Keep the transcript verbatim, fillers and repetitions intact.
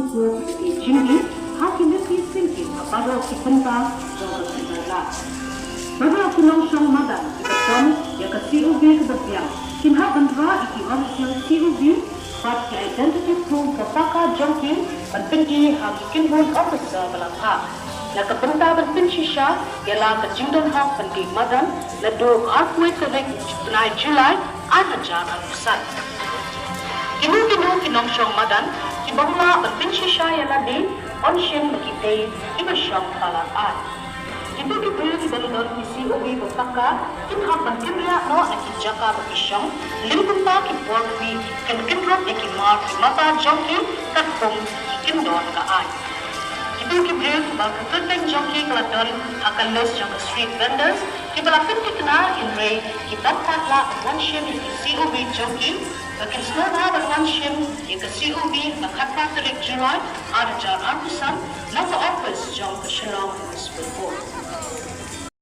Ki jingim ha ki lynti syngkien ha baroh ki bynta jong ka pynlait. Baroh ki nongshong madan kiba don ïa ka C O V kaba biang kin hap ban rah ïa ki original C O V bad ki identity proof ba paka jong ki ban pyni ha ki kynhun officer ba la phah, na ka bynta ban pynshisha ïa la ka jingdon hok ban die madan naduh arphew tarik bnai July ar hajar arphew san. Kino kino ki nongshong madan ki bym lah ban pynshisha ïa lade, yn shim ba ki dei kiba shong palat aiñ. Kito ki briew ki bym don ki C O V ba paka kin hap ban kynriah noh na ki jaka ba ki shong, lym kumta ki por kmie kin kyndrup ïa ki mar ki mata jong ki katkum ki kyndon ka aiñ. Kito ki briew kiba ka kyrteng jong ki ka la don ha ka list jong ka street vendors kiba la pynthikna, hynrei ki bym pat lah ban wan shim ïa ki C O V jong ki, ba kin sngewbha ban wan shim ïa ka C O V ha ka khatphra tarik July ar hajar arphew san na ka office jong ka Shillong Municipal Board.